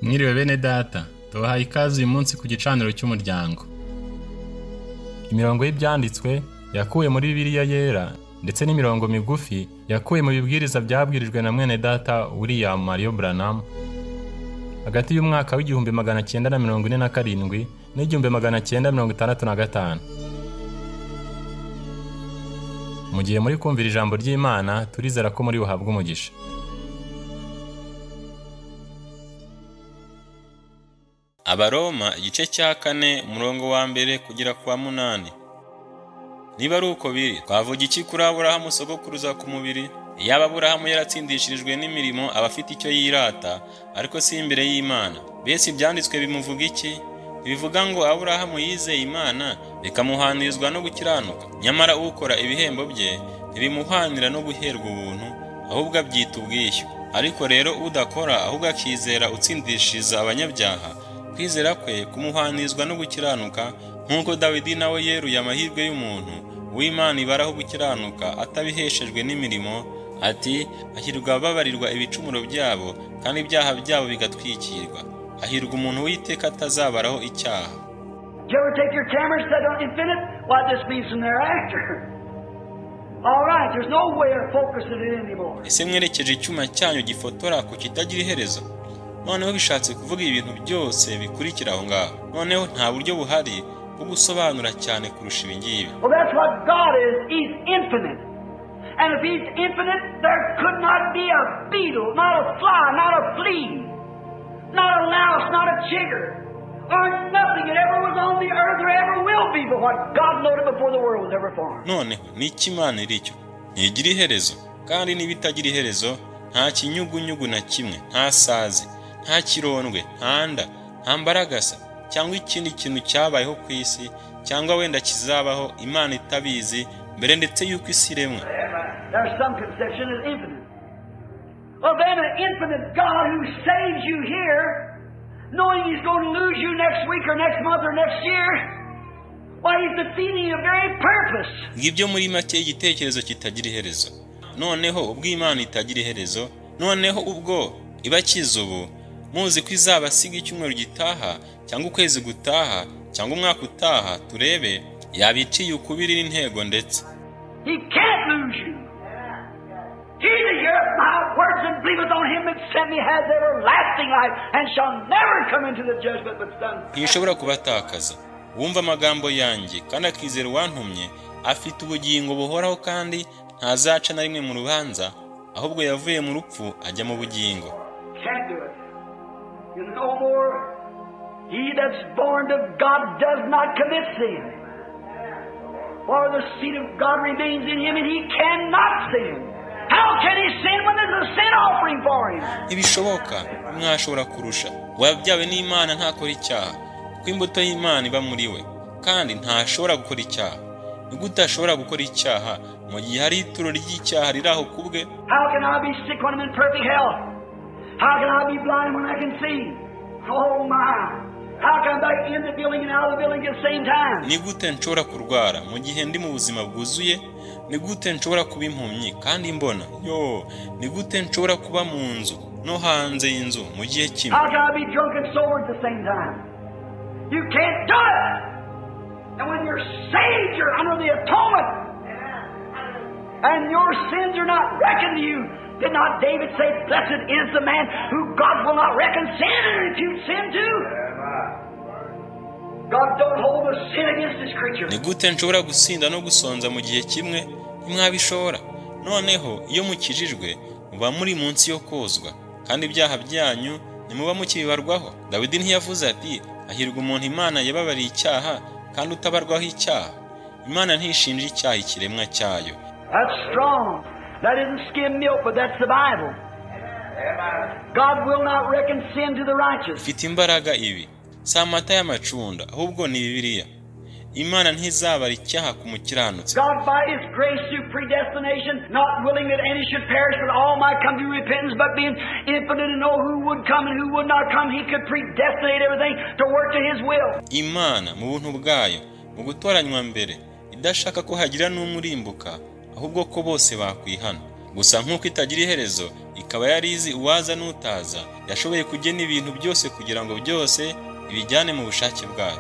Mwiriwe bene data, tubahaye ikaze uyu munsi ku gicaniro cy'umuryango. Imirongo y'ibyanditswe yakuwe muri Bibiliya yera ndetse n'imirongo migufi yakuwe mu bibwiriza byabwirijwe na mwene data William Mario Branham hagati y'umwaka w'1947 n'1965. Mu gihe muri kumvira ijambo ry'Imana, turizera ko muri buhabwe umugisha. Abaroma igice cya 4 umurongo wa 1 kugera ku wa 8. Niba ari uko biri, twavuga iki kuri Aburahamu sogokuruza ku mubiri? Yaba Aburahamu yaratsindishirijwe n'imirimo aba afite icyo yirata, ariko si imbere y'Imana. Mbese ibyanditswe bimuvuga iki? Ntibivuga ngo Aburahamu yizeye Imana bikamuhanirizwa no gukiranuka. Nyamara ukora ibihembo bye ntibimuhanira no guherwa ubuntu, ahubwo abyita ubwishyu. Ariko rero udakora ahubwo akizera utsindishiriza abanyabyaha, kwizera kwe kumuhanirizwa no gukiranuka, nk'uko Dawidi nawe yeruye amahirwe y'umuntu uw'Imana ibaraho gukiranuka atabiheshejwe n'imirimo, ati hahirwa ababarirwa ibicumuro byabo kandi ibyaha byabo bigatwikirwa. Hahirwa umuntu w'iteka atazabaraho icyaha. Did you ever take your camera and set on infinite? Well, this means from thereafter. All right, there's no way of focusing it anymore. Ese mwerekeje icyuma cyanyu gifotora ku kitagira iherezo? Noneho bishatse kuvuga ibintu byose bikurikira aho ngaho. Noneho nta buryo buhari bwo gusobanura cyane kurusha ibi ngibi. Well, that's what God is. He's infinite. And if He's infinite, there could not be a beetle, not a fly, not a flea, not a louse, not a chigger, or nothing that ever was on the earth or ever will be but what God noted before the world was ever formed. Noneho n'iki Imana iri cyo? Ntigira iherezo, kandi niba itagira iherezo, nta kinyugunyugu na kimwe, nta sazi, nta kirondwe, nta nda, nta mbaragasa cyangwa ikindi kintu cyabayeho ku isi cyangwa wenda kizabaho Imana itabizi mbere ndetse y'uko isi iremwa. There's some conception is infinite. Well, then an infinite God who saves you here, knowing He's going to lose you next week or next month or next year, why, He's defeating your very purpose. Ngibyo muri make igitekerezo kitagira iherezo. Noneho ubwo Imana itagira iherezo, noneho ubwo ibakiza ubu, muzi ko izabasiga icyumweru gitaha cyangwa ukwezi gutaha cyangwa umwaka utaha, turebe yabiciye ukubiri n'intego ndetse. He can't lose you. He that heareth my words and believeth on him that sent me has everlasting life and shall never come into the judgment but done. Ntishobora kubatakaza. Wumva amagambo yanjye kandi akizera uwantumye afite ubugingo buhoraho kandi ntazaca na rimwe mu rubanza, ahubwo yavuye mu rupfu ajya mu bugingo. Can't do it. You no more. He that's born of God does not commit sin. For the seed of God remains in him and he cannot sin. How can he sin when there's a sin offering for him? Ntibishoboka, mwashobora kurusha. Uwabyawe n'Imana ntakora icyaha, kuko imbuto y'Imana iba muri we, kandi ntashobora gukora icyaha. Ni gute ashobora gukora icyaha mu gihe hari ituro ry'icyaha riri aho kubwe? How can I be sick when I'm in perfect health? How can I be blind when I can see? Oh my! How can I be in the building and out of the building at the same time? Ni gute nshobora kurwara mu gihe ndi mu buzima bwuzuye? Ni gute nshobora kuba impumyi kandi mbona? Yo, ni gute nshobora kuba mu nzu no hanze y'inzu mu gihe kimwe? How can I be drunk and sober at the same time? You can't do it! And when you're saved, you're under the atonement. And your sins are not reckoned to you. Did not David say, blessed is the man who God will not reckon sin and impute sin to? God don't hold the sin against his creature. Ni gute nshobora gusinda no gusonza mu gihe kimwe? Ntimwabishobora. Noneho iyo mukijijwe muba muri munsi yo kozwa, kandi ibyaha byanyu ntimuba mukibibarwaho. Dawidi ntiyavuze ati hahirwa umuntu Imana yababariye icyaha kandi utabarwaho icyaha. Imana ntishinja icyaha ikiremwa cyayo. That's strong. That isn't skim milk, but that's the Bible. God will not reckon sin to the righteous. Ifite imbaraga ibi. Si amata y'amacunda, ahubwo ni Bibiliya. Imana ntizabara icyaha ku mukiranutsi. God by His grace through predestination, not willing that any should perish, but all might come to repentance, but being infinite and know who would come and who would not come, He could predestinate everything to work to His will. Imana mu buntu bwayo, mu gutoranywa mbere, idashaka ko hagira n'umwe urimbuka, ahubwo ko bose bakwihana. Gusa nk'uko itagira iherezo, ikaba yari izi uwaza n'utaza, yashoboye kugena ibintu byose kugira ngo byose ibijyane mu bushake bwayo.